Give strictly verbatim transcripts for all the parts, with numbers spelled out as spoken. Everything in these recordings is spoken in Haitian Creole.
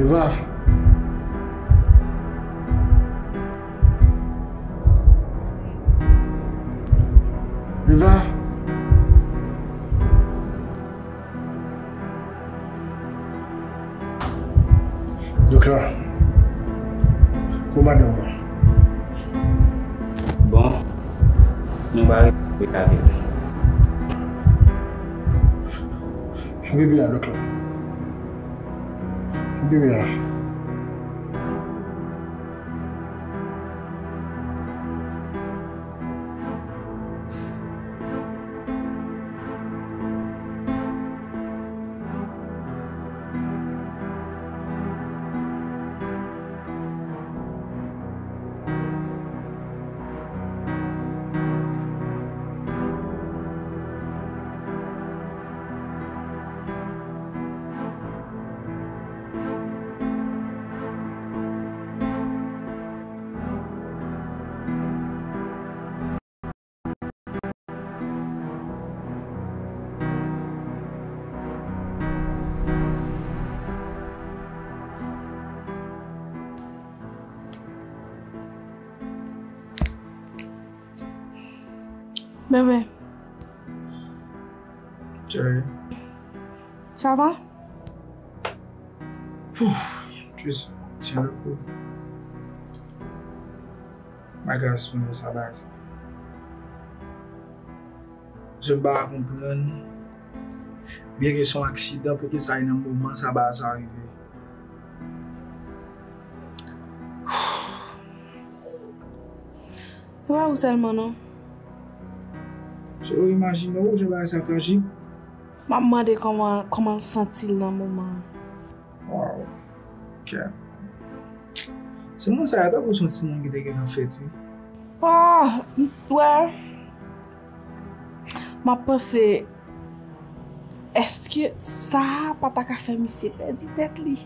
Eva. Eva. Doktè, kòman madanm mwen? Bon, nou pa rive avè l. Bebe a, doktè. Bebe a. Bebe. Chérie. Ça va? Pouf, tu sais, tiens le coup. Malgre se nou sa bagay sa. Je pa konprann. Byen ke se yon aksidan, poukisa e nan moman sa bagay sa rive? Se pa ou sèlman non. Se ou imajine ou jan bagay sa trajik. M ap mande kòman, kòman l santi l nan moman an. Waw. Ok. Timoun sa yo tankou se yon timoun ki te gentan fèt, wi. Oh, m, wè. M ap panse, èske sa pa ta ka fè misye pèdi tèt li?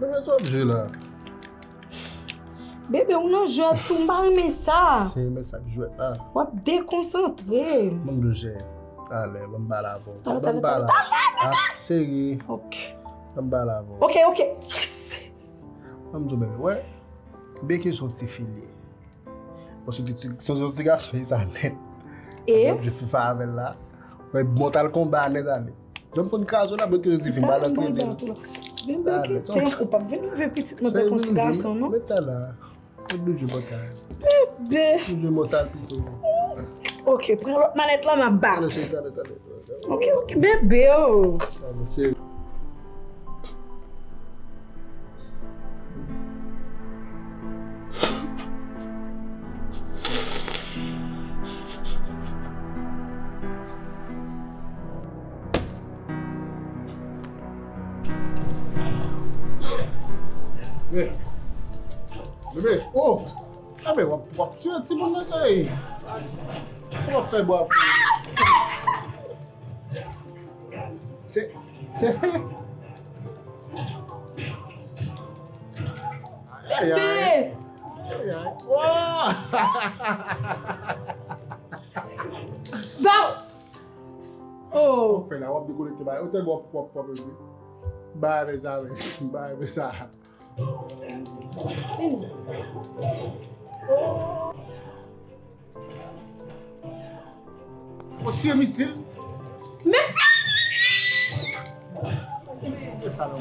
Bebe, sa w ap jwe la? Bebe, ou nan jwèt tou, m pa renmen sa. Cheri, men sa k jwèt la. W ap dekonsantre m. Ban m dou jè. Talè, ban m pale avè w. Talè, talè, talè, talè, talè. Ah, cheri. Ok. Ban m pale avè w. Ok, ok. Ban m di w, bebe, wè. Bebe se yon ti fi l ye. Bon, se ti, se yon ti gason, e sa nèt. E? Ap jwe fifa avè l la. Wè, bon, t al konba nèt ale. Jan m konn kraze w la, bebe se yon ti fi, m pa nan trete l. Vin bebe kite m, ou p ap vin leve pitit mwen tankou yon ti gason, non. Met sa la. Met nou jwe mòtal. Bebe. Nou jwe mòtal pito. Ok, pran lòt malèt la, m ap bat. Talè, talè, talè, talè. Ok, ok, bebe, oh. Talè, cheri. Bebe. Bebe. Oh! Bebe, w ap, w ap tiye timoun nan kay. Sa w ap fè bwa pou. Se, se. Ay, ay. Bebe! Ay, ay. Wow! Sa. Oh! Fè la, w ap dekonekte bagay. Ou tèlman w ap, w ap, w ap, bay men sa, men. Bay men sa. Ou tire misil? Men sa non.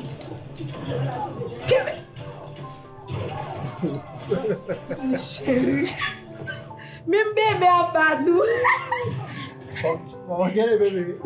Cheri. Menm bebe ap bat ou. Bon, bon, gade bebe.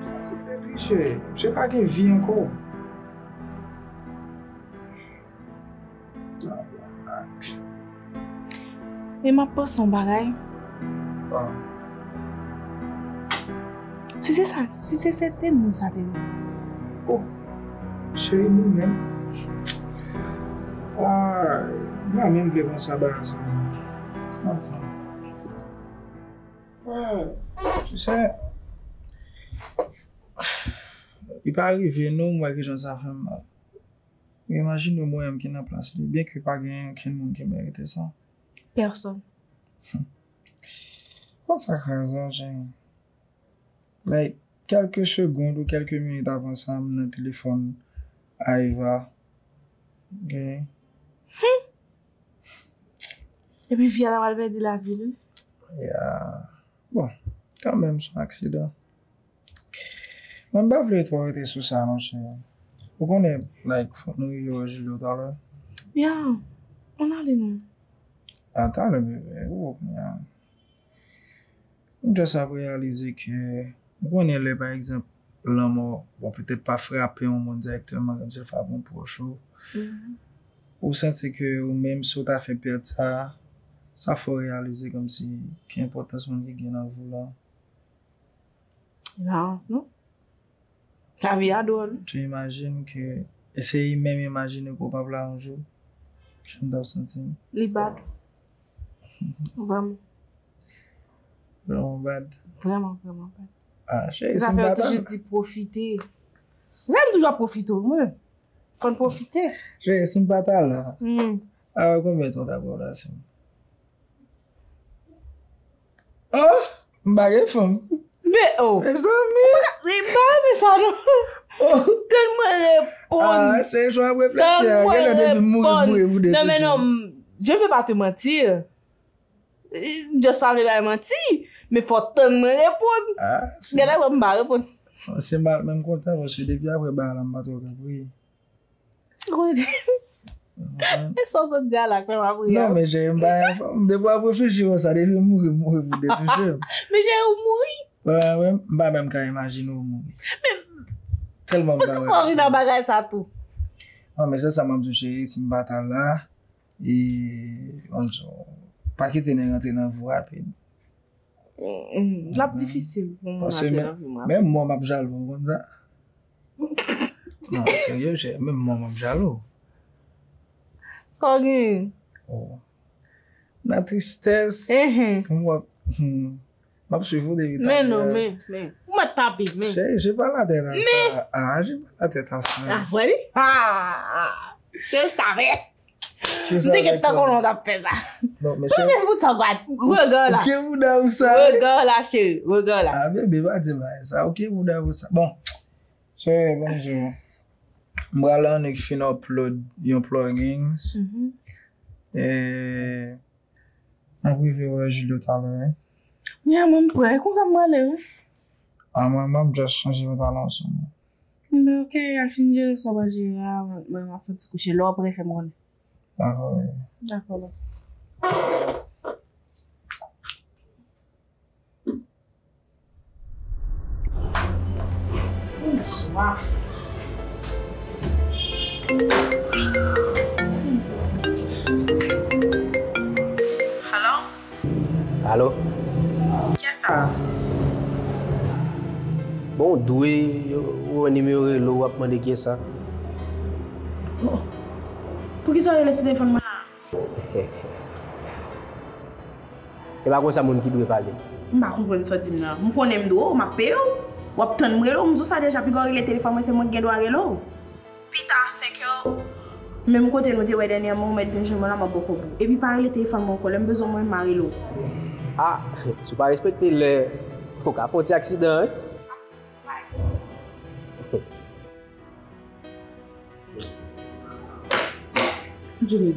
Sa se pèdi, cheri. Misye pa gen vi ankò. Tabarnak. E m ap panse yon bagay. Ah. Si se sa, si se, se te nou sa te rive. Oh, cheri, nou menm. Ah, mwen menm vle konsa bagay sa. Sa, sa. Ah, tu sais, li pa rive non, m wè kijan sa fè m mal. Imajine mwen menm ki nan plas li, byenke pa gen okenn moun ki merite sa. Pèsonn. Konn sa kraze, cheri. Like, kèlke segond ou kèlke minit avan sa, m nan telefòn a Eva. Ok? Epi fi a ta pral pèdi lavi l, wi. Ya. Bon, kanmenm, se yon aksidan. Mwen, m pa vle twò rete sou sa, non, cheri. Ou konnen, like, fòk nou rive wè Julio talè. Ya, ann ale non. A, talè, bebe, ou konnen. M just ap reyalize ke, ou konnen lè, pa egzanp, lanmò, bon, petèt pa frape yon moun dirèkteman, kòmsi l frape yon pwòch ou, ou santi ke ou menm, si w ta fè pèd sa, sa fè w reyalize kòmsi ki enpòtans moun ki gen nan vi w lan. Laans, non? Lavi a dwòl. Tu imagines que, eseye menm imajine ke w p ap la yon jou. Jan w t ap santi w? Li bad. Vrèman. Vrèman bad. Vrèman, vrèman bad. Ah, cheri, si m pa ta la. Toujou di pwofite. Sa m toujou ap pwofite, wi. Fò n pwofite. Cheri, si m pa ta la. Hmm. Ah, konbyen tan w ta pran w la, si m Oh, m pa gen fanm. Men, oh. Mezanmi. M pa renmen sa, non. Oh. Tann mwen reponn. Ah, cheri, w ap reflechi a. Tann mwen reponn. Genlè depi m mouri, m mouri pou de toujou. Non, men non, je ne vais pas te mentir. M just pa vle bay manti. Men fò tann mwen reponn. Ah, si. Genlè m pa reponn. Se mal, men m kontan, paske depi apre bagay la, m pa twò ka priye. E sa w sot di a la, kwè m ap ri a. Non, men cheri, m pa gen fanm. Depi w ap reflechi konsa, depi m mouri, m mouri pou de touche m. Men cheri, ou mouri? Wè, wè, m pa menm ka imajine w mouri. Men tèlman m pa wè. Poukisa w vin nan bagay sa tou? Non, men se sa m ap di w, cheri, si m pa ta la, e, kòmsi, pa kite nèg rantre nan vi w rapid. Mm, mm. L ap difisil pou moun antre nan vi m, wi. Menm mò m ap jalou, ou konn sa? Non, serye, chè, menm mò m ap jalou. Sa w genyen? Oh. Nan tristès, m wè, hmm, m ap swiv ou depi talè. Men non, men, men. Ou mèt tape, men. Chè, j'ai pas la tête à ça. Ah, j'ai pas la tête à ça. Ah, wè li? Ah, je le savais. M te gentan konnen w t ap fè sa. Non, men se pou sa w gad. Rega w la. Ou ke bouda pou sa, wi. Rega w la, cheri. Rega w la. Ah, bebe, pa di m sa. Ou ke bouda pou sa. Bon. Cheri, bon, cheri. M pral annik fin upload yon plugins. Mhm. E, m ap rive wè Julio talè, wi. Ya, mwen, m prè. Konsa m prale, wi. Ah, mwen, mwen, m just chanje pantalon sou mwen. Men ok, al fin jere sa w pral jere a, mwen, mwen, m ap fè yon ti kouche. Lè w prè, fè m konnen. Dakò, bebe. Dakò, love. M swaf. Hello? Alo? Kiyès sa? Bon, w dwe wè nimewo rele w, w ap mande kiyès sa. Bon, poukisa w rele sou telefòn mwen la? E pa konsa moun ki dwe pale. M pa konprann sa w di m nan. M konnen m dwe w, m ap peye w. W ap tann m rele w, m di w sa deja, piga w rele telefòn mwen, se mwen ki gen dwa rele w. Pita a senk è, menm kote nou te wè dènyèman, ou mèt vin jwenn mwen la, m ap ba w kòb ou. Epi pa rele telefòn mwen ankò, lè m bezwen w mwen, m a rele w. Ah, si w pa respekte lè, ou ka fè yon ti aksidan, wi. Jimmy,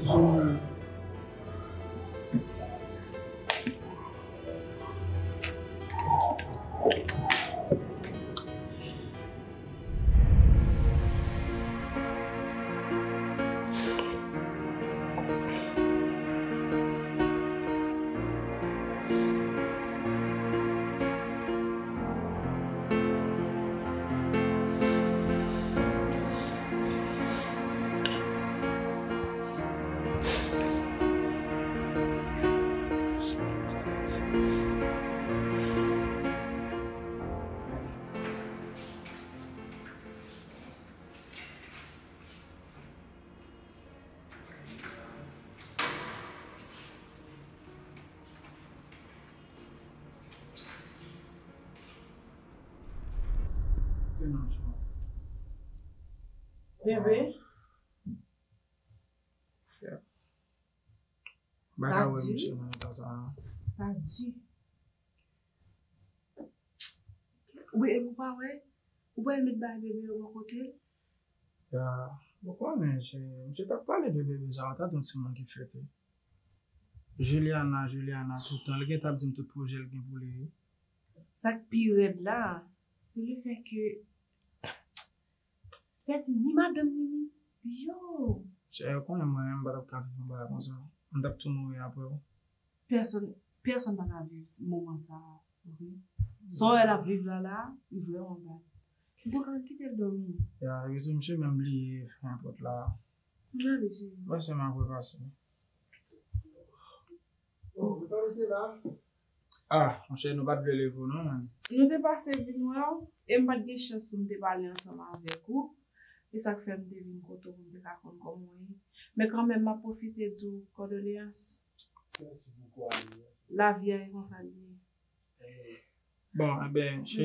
Bebe. M pa ka wè misye nan eta sa a. Sa di. Wi, e ou pa wè? Ou pral met bagay bebe yo bò kote l? Ya, ou konnen, se, misye t ap pale de bebe sa a, ta di yon timoun ki fete. Juliana, Juliana, toutan, li gentan ap di m tout pwojè l gen pou li. Sa k pi rèd la, se le fè ke pèdi ni madanm ni, ni, yo. Chè, ou konnen mwen menm, m pa t ap ka viv yon bagay konsa. M t ap tou mouri apre w. Pèsonn, pèsonn pa ka viv moman sa a, ok? Sa w wè l ap viv la la, li vrèman bèl. Ou poko kite l dòmi. Ya, epi tou, misye menm bliye fèmen pòt la. Ann ale, cheri. Wè, se m ap repase. Oh, ou pa rete la? Ah, monchè, nou pa t vle leve w non, man. Nou te pase vin wè w, e m pa t gen chans pou m te pale ansanm avèk ou. E sa k fè m te vin kote w pou m te ka konn kòman w ye. Men kanmenm, m ap pwofite di w kondoleyans. Mèsi bokou, Annie. Lavi a e konsa l ye. Bon, enben, se,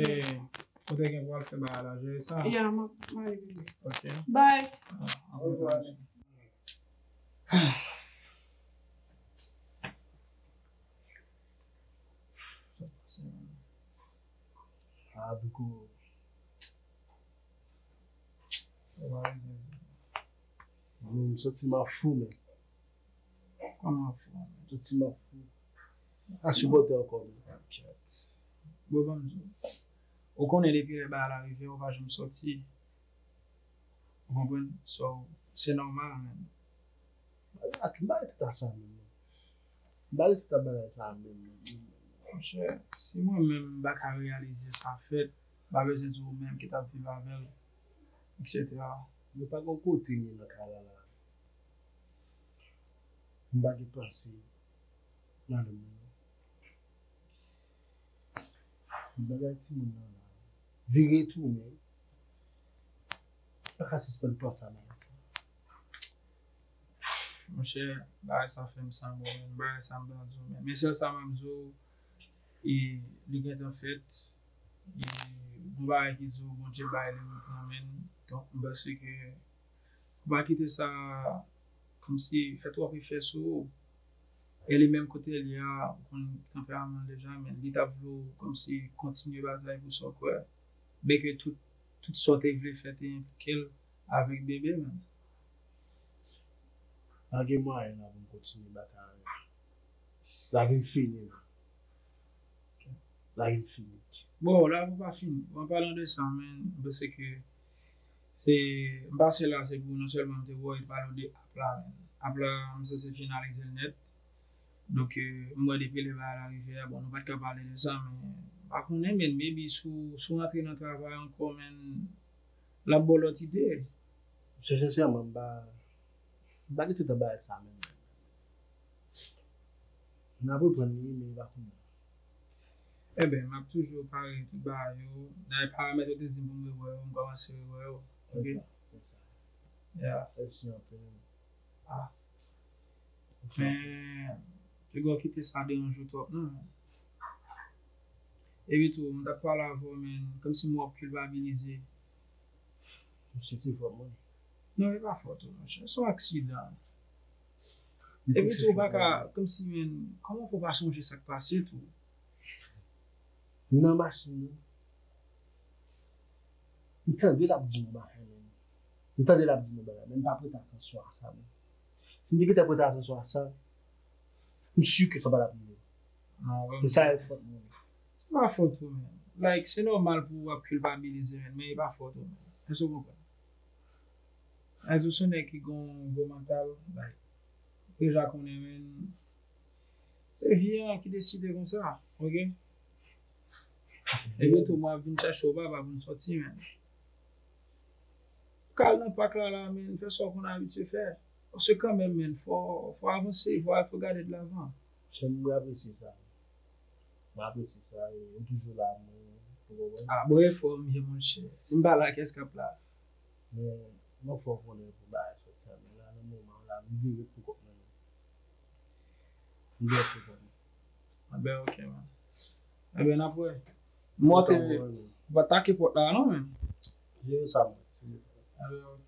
ou te gen pou w al fè bagay la, jere sa. Ya, m ap, m ale, bebe. Ok. Bye. Ah, an pwofite. Ah, piko. Mwen, m santi m ap fou, men. Kòman ap fou? Santi m ap fou. A sipòte ankò, men. Kèt. Bon, ban m di w. Ou konnen depi lè bagay la rive, ou pa janm sòti. Ou konprann? So, se nòmal, men. Ak m pa rete ta sa menm non. M pa rete ta bagay sa menm non. Monchè, si mwen menm m pa ka reyalize sa fèt, m pa bezwen di ou menm ki t ap viv avè l, et cetera. Nou pa gon kote m ye nan kay la la. M pa gen panse nan men mwen non. Bagay timoun nan la. Vire tounen. Pa ka sispann panse a bagay sa. Monchè, bagay sa fè m sanble, men bagay sa m ta di w, men, men sèl sa m ap di w, e, li gentan fèt. E, gon bagay ki di w, Bondye bay li reprann men l. Donk, m panse ke ou pa kite sa kòmsi fè twòp efè sou ou. E li menm kote l ye a, ou konn tanperaman l deja, men li t ap vle w kòmsi kontinye batay pou sa w kwè. Byenke tout, tout sa w te vle fè te enplike l avèk bebe, men. Pa gen mwayen la pou m kontinye batay avè l. Lavi m fini la. Lavi m fini. Bon, lavi w pa fini. An palan de sa, men, m panse ke se, m pase la, se pou non sèlman m te voye pale w de app la, men. App la, m sanse finalize l nèt. Donk, euh, m wè depi lè bagay la rive a, bon, nou pa t ka pale de sa, men m pa konnen, men maybe si w, si w rantre nan travay ankò, men, l ap ba w lòt ide. Monchè, sensèman, m pa, m pa gen ti tan bagay sa menm. N ap reprann li, men e pa kounye a. Enben, m ap toujou pare tout bagay yo. Dayè, paramèt yo te di m pou m rewè yo, m kòmanse rewè yo. Ok? Fè sa, fè sa. Ya. Mèsi anpil. Ah. Men, piga w kite sa deranje w twòp, non. Epi tou, m t ap pale avè w, men, kòmsi m wè w ap kilpabilize. Se te fòt mwen. Non, e pa fòt ou, monchè. Se yon aksidan. Epi tou, ou pa ka, kòmsi, men, kòman pou w pa sonje sa k pase tou? M nan machin nan. M tande l ap di m yon bagay, men. M tande l ap di m yon bagay, men m pa prete atansyon a sa, men. Si m te gentan prete atansyon a sa, m si ke sa pa t ap rive. Ah, wè. Men sa e fòt mwen. Se pa fòt ou, men. Like, se nòmal pou w ap kilpabilize, men, men e pa fòt ou, men. Èske w konprann? Èske w se yon nèg ki gon gwo mantal, like, deja konnen, men, se vi an ki deside konsa, oke? Epi tou, mwen ap vin chache w papa pou n sòti, men. Kal nan pak la, la, men, fè sa w konn abitye fè. Paske kanmenm, men, fò, fò avanse, fò, fò gade de lavan. Chè, mwen apresye sa. Mwen apresye sa, e, ou toujou la, mwen, ou konprann? Ah, bon, e fò, m ye, monchè. Si m pa la, kiyès k ap la? Men, mwen fè w konnen pou bagay sòt sa, men la, nan moman la, m dwe ret pou kont mwen menm. M dwe ret pou kont mwen. Anben, oke, man. Anben, n ap wè. M monte, ou pa take pòt la, non, men. Jere sa, mwen. Anben, oke.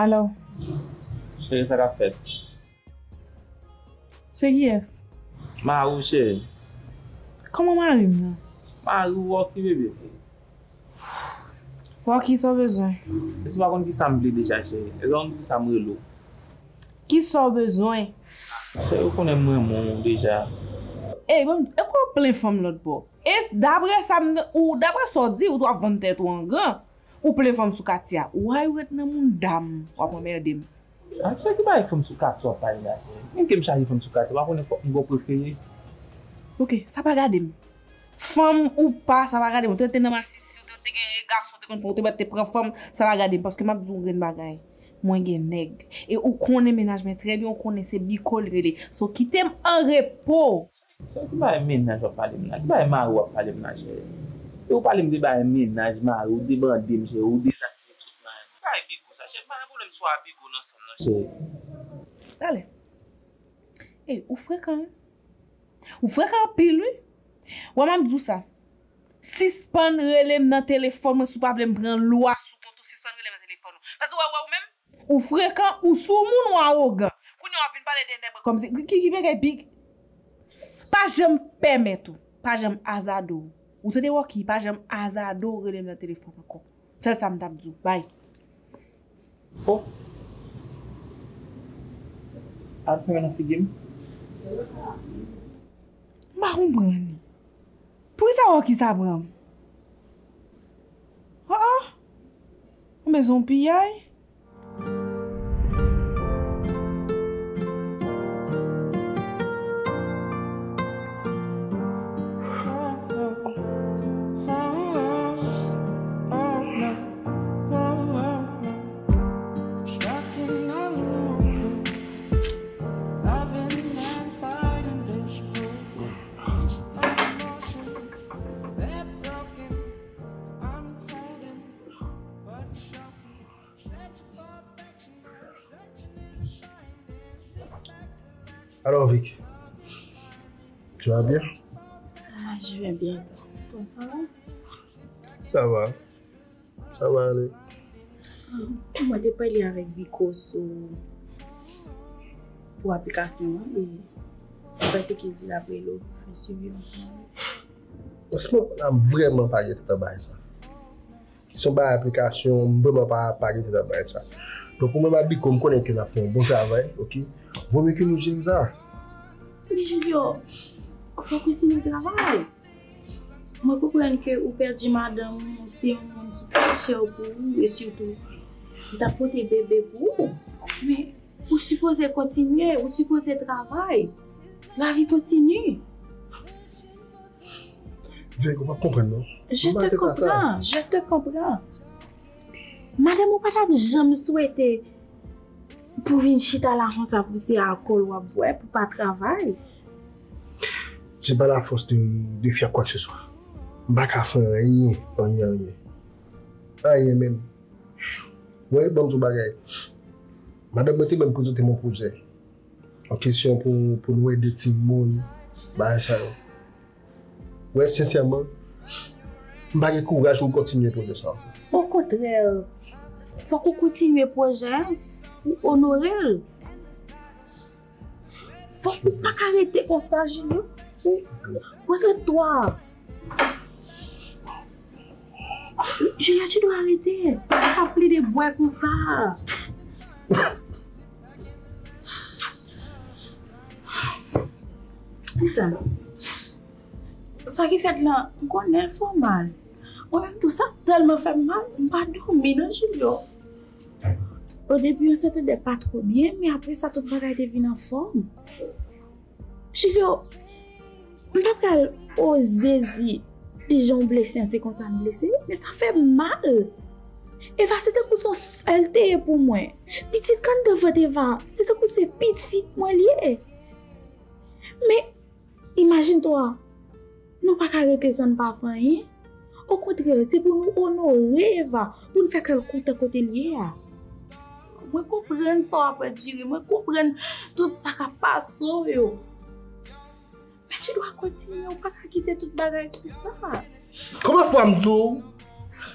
Alo. Cheri, sa k ap fèt? Se kiyès? Mari w, cheri. Kòman mari m nan? Mari w, Rocky, bebe. Rocky, sa w bezwen? Èske w pa konn ki sa m vle deja, cheri? Èske w pa konn ki sa m rele w? Ki sa w bezwen? Cheri, ou konnen m renmen w deja. Ey, bon, e kwa w plen fanm lòt bò? E dapre sa m, ou, dapre sa w di, ou t ap vann tèt ou an gran. Ou plen fanm sou katye a. Why ou ret nan mouda m, w ap anmède m? Ah, cheri, ki bagay fanm sou katye w ap pale la, cheri? Menm ke m chaje fanm sou katye, w pa konnen fòk m gon prefere. Oke, sa pa gade m. Fanm ou pa, sa pa gade m. Ou te, te nan masisi, ou te, te gen gason, te konn, ou te mèt te pran fanm, sa pa gade m. Paske m ap di w grenn bagay. Mwen gen nèg. E ou konnen mennaj mwen trè byen, ou konnen se Biko l rele. So, kite m an repo. Cheri, ki bagay mennaj w ap pale m la? Ki bagay mari w ap pale m la, cheri? E ou pale m de bagay mennaj, mari, ou debande m, cheri, ou dezaktive tout bagay. Ki bagay Biko sa, cheri? Pa gen pwoblèm swa Biko nan sanm nan, cheri. Talè. Ey, ou frekan, wi. Ou frekan anpil, wi. Wè, m ap di w sa. Sispann rele m nan telefòn mwen si w pa vle m pran lwa sou kont ou. Sispann rele m nan telefòn ou. Paske wè, wè, ou menm, ou frekan, ou soumoun, ou awogan. Kounye a w ap vin pale de nèg mwen kòmsi, ki, ki bagay big. Pa janm pèmèt ou, pa janm azade w. Ou tande Rocky, pa janm azade w rele m nan telefòn ankò. Sèl sa m t ap di w. Bay. Oh. Al fè nan figi m. M pa konprann. Poukisa Rocky sa pran m? Oh, oh. Mwen bezwen yon piyay. Alors, Vic, tu vas bien? Ah, je vais bien. Toi, ça va? Ça va. Sa va ale. Mwen te pale avèk Biko sou, pou aplikasyon an, e daprè sa ke l di l ap rele w pou fè swivi ansanm avè l. An se moman la, m vrèman pa gen tèt anba sa. Kesyon bay aplikasyon, m vrèman pa, pa gen tèt anba sa. Donk, ou menm ak Biko, m konnen ke n ap fè yon bon travay, oke? Vomye ke nou jere sa. Wi, Julio, fò w kontinye travay. Mwen konprann ke ou pèdi madanm ou, se yon moun ki trè chè pou ou, e sitou, li t ap pote bebe pou ou. Men, ou sipoze kontinye, ou sipoze travay. Lavi kontinye. Véronique, ou pa konprann, non. Je te comprends, je te comprends. Madanm ou pa t ap janm swete Pou vin chita la konsa pou se alkòl w ap bwè pou pa travay. J'ai pas la force de, de faire quoi que ce soit. M pa ka fè anyen, anyen, anyen. Anyen menm. Wè, ban m di w bagay. Madanm mwen te menm prezante m yon pwojè. Yon kesyon pou, pou nou ede timoun, bagay sa yo. Wè, sensèman, m pa gen kouraj pou m kontinye pwojè sa a. Okontrè, fòk ou kontinye pwojè a pou onore l. Fòk ou pa ka rete konsa, Julio. Ou, ou rete dwa. Julio, tu dois arrêter. Ou pa ka plede bwè konsa. Lisa, sa ki fèt la, m konnen l fè w mal. Mwen menm tou, sa tèlman fè m mal, m pa dòmi non, Julio. O debi, yo sentande pa twò byen, men apre sa, tout bagay te vin anfòm. Julio, m pa pral oze di jan w blese an, se konsa m blese, men sa fè m mal. Eva, se tankou se yon sè l te ye pou mwen. Pitit k anndan vant Eva, se tankou se pitit mwen l ye. Men, imajine twa, nou pa ka rete san n pa fè anyen. Okontrè, se pou nou onore Eva, pou n fè kè l kontan kote l ye a. Mwen konprann sa w ap andire, mwen konprann tout sa k ap pase w yo. Men tu dois continuer, ou pa ka kite tout bagay konsa. Konbyen fwa m di w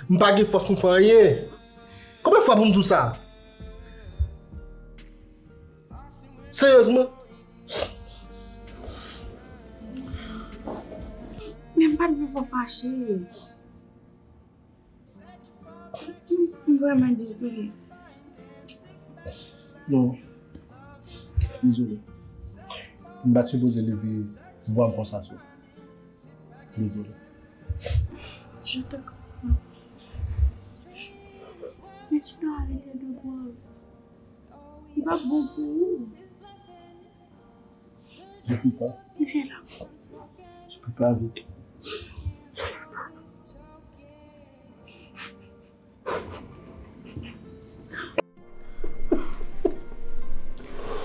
m pa gen fòs pou m fè anyen? Konbyen fwa pou m di w sa? Seryezman? Men m pa t vle fè w fache. M vrèman dezole. Non. Dezole. M pa t sipoze leve vwa m konsa sou ou. Dezole. Je te comprends. Mais tu dois arrêter de boire. Li p ap bon pou ou. Je peux pas. Viens là. Je peux pas avec.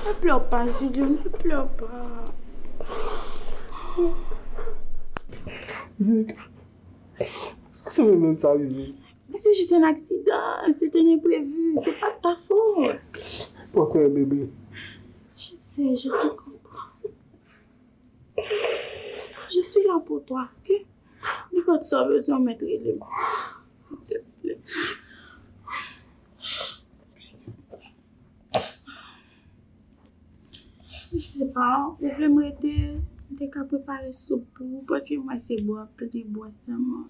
Ne pleure pas, Julio, ne pleure pas. Vic, sa se mwen menm sa rive. Mais c'est juste un accident, c'est un imprévu, c'est pas de ta faute. Pòte yon bebe. Je sais, je te comprends. Je suis là pour toi, ok? Nenpòt sa w bezwen, w mèt rele m. S'il te plaît. Je sais pas, ou vle m rete, m te ka prepare soup pou ou, paske mwen se bwè, plede bwè sèlman.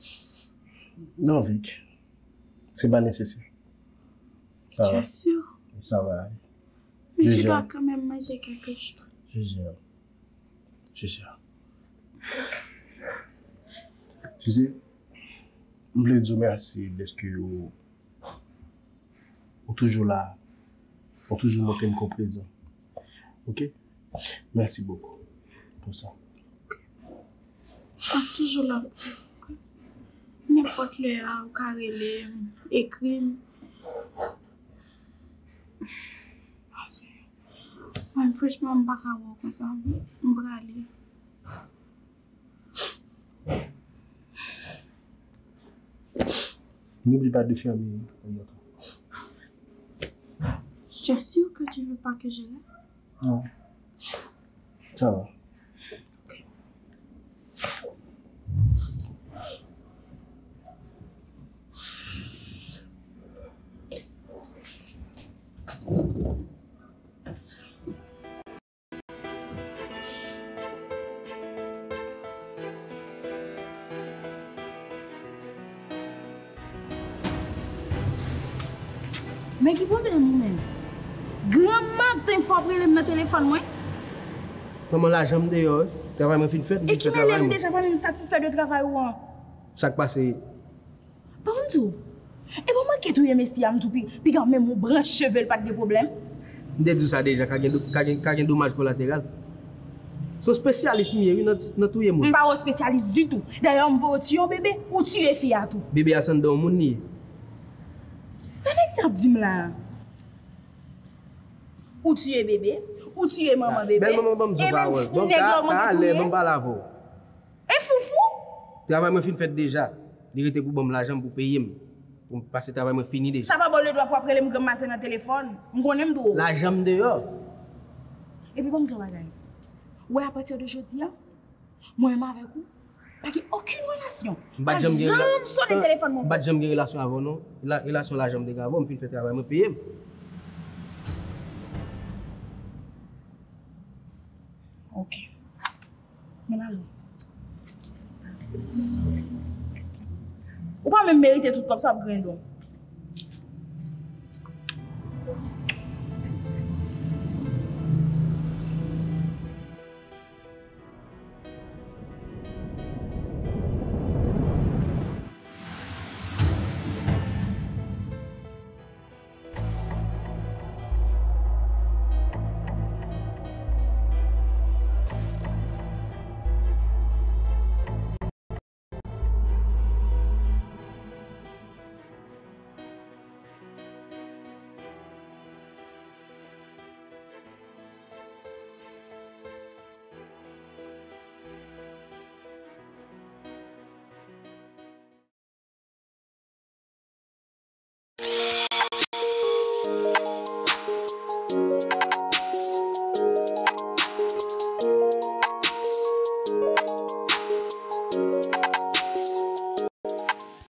Non, Vic, se pa nesesè. Ça va. Tu es sûr? Ça va aller. Mais tu dois quand même manger quelque chose. Je gère. Je gère. Tu sais, m vle di w mèsi dèske ou, ou toujou la, ou toujou montre m ke w prezan. Ok? Merci beaucoup pour ça. M ap toujou la pou ou. Nenpòt lè a, ou ka rele m, ekri m. Mwen, franchman, m pa ka wè w konsa. M prale. N'oublie pas de fermer la porte. Tu es sûr que tu veux pas que je reste? Non. Ça va. Men ki pwoblèm ou menm? Granmatan fò w ap rele m nan telefòn mwen. Manman, lajan m deyò wi. Travay mwen fin fèt, m fin fè travay mwen. E ki mele m deja pa menm satisfè de travay ou an? Sa k pase? Bon, m di w, e bon manke touye mesye a, m di w pi, piga menm yon branch cheve l pa t gen pwoblèm. M te di w sa deja, ka gen, ka gen, ka gen domaj kolateral. Se yon spesyalis m ye, wi, nan, nan touye moun. M pa yon spesyalis ditou. Dayè, m voye w tiye yon bebe, ou tiye fi a tou. Bebe a se anndan yon moun li ye. Sa nèg sa ap di m la a? Ou tiye bebe, ou tiye manman bebe. Bèl manman, ban m di w pawòl. Ban m ta alè, ban m pale avè w. E foufou? Travay mwen fin fèt deja. Li rete pou ban m lajan m pou peye m. Pou m pase travay mwen fini deja. Sa pa ba w ledwa pou w ap rele m granm maten nan telefòn. M konnen m dwe w. Lajan m deyò. Epi ban m di w bagay. Ou wè apati de jodi a, mwen menm avèk ou, pa gen okenn relasyon. M pa t janm gen rela- janm sonnen telefòn mwen. M pa t janm gen relasyon avè w non. La- Relasyon lajan m te gen avè w, m fin fè travay mwen peye m. Ok. Mennaj ou. Ou pa menm merite tout kòb sa w ap griyen don.